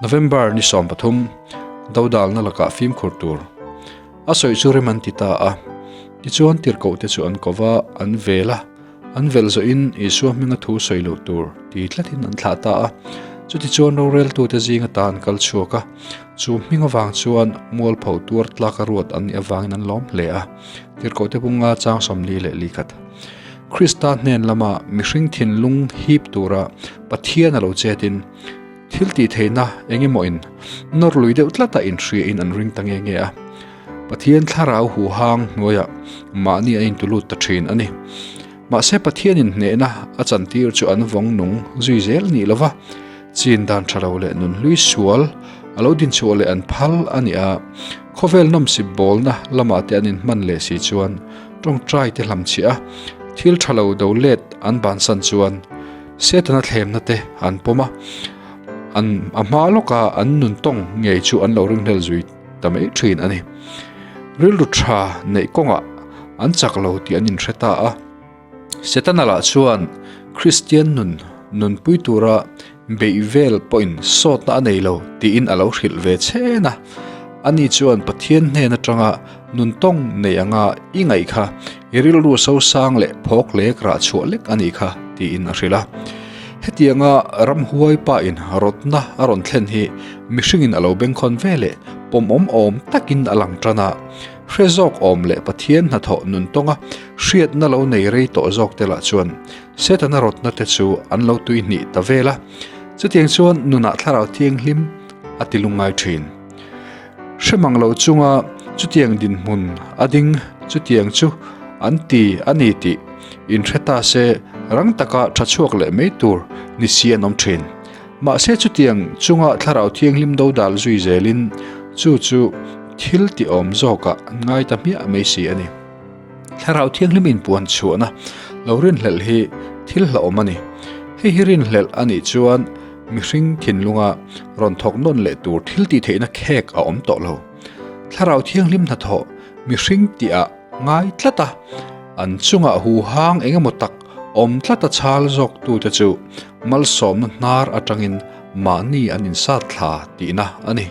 November ni 13, Dodalna lakah fimkhur tur a sawi chu rem an ti ta a. Tichuan tirhkohte chu an ko va, an vel a, an velh zawhin Isua hminga thu sawi loh tur ti tlatin an thlah ta a. Chutichuan roreltute zinga ta an kal chhuak a, chu hming avang chuan mualpho tuar tlaka ruat an nih avangin an lawm hle a. Tirhkohte bunga chang 44. Krista hnen lama mihring thinlung hip tura Pathian a lo chetin, Thil tih theihna eng emaw in nawr lui deuh tlat a inhria in an ring ta nge nge a. Pathian thlarau huhang hnuaiah mahni a intu lut ta thin a ni. Mahse Pathian in hnehna a chantir chu an vawng nung zui zel nih lova, chin dan tha lo leh nun hlui sual a lo dinchhuah leh an phal a ni a. Khawvel nawmsip bawlna lamah te an inhman leh si chuan tawngtai te hlamchhiah a, thil tha lo do let an bansan chuan Setana thlemna te an pawm a, an a hma lawka an nun tawng ngei chu an lo ringhlel zui ta mai thin a ni. Rilru tha neih kawngah an chak lo tih an inhre ta a. Setana lah chuan Kristian nun nunpui tura beih vel pawhin sawtna a nei lo tiin a lo hrilh ve chhen a. Ani chuan Pathian hnen atanga nun tawng nei anga i ngaih kha i rilru sosang leh phawk lek rah chhuah lek a nih kha tiin a hrilh a. Hetianga ramhuai pa in rawtna a rawn thlen hi mihringin a lo bengkhawn ve leh pawmawm awm takin a lang tan a. Hre zawk awm leh Pathian hnathawh nun tawnga hriatna lo nei rei tawh zawk te lah chuan Setana rawtna te chu an lo tuihnih ta vel a. Chutiang chuan nunah thlarau thianghlim a ti lungngai thin. Hre mang lo chunga chutiang dinhmun a ding chutiang chu an ti a ni tih inhre ta se rang taka tha chhuak leh mai tur ni si an awm thin. Mahse chutiang chunga thlarau thianghlim do dal zui zelin chu chu thil ti awm zawkah an ngai ta hmiah mai si a ni. Thlarau thianghlim inpuan chhuahna lo rinhlelh hi thil hlauhawm a ni. Hei hi rinhlelh a nih chuan Mihring thinlunga rawn thawk nawn leh tur thil tih theihna khek a awm tawh lo. Thlarau thianghlim hnathawh mihring tihah ngai tlat a, an chungah huhang eng emaw tak awm tlat a chhal zawktute chu malsawmna hnar atangin mahni an insat thla tihna a ni.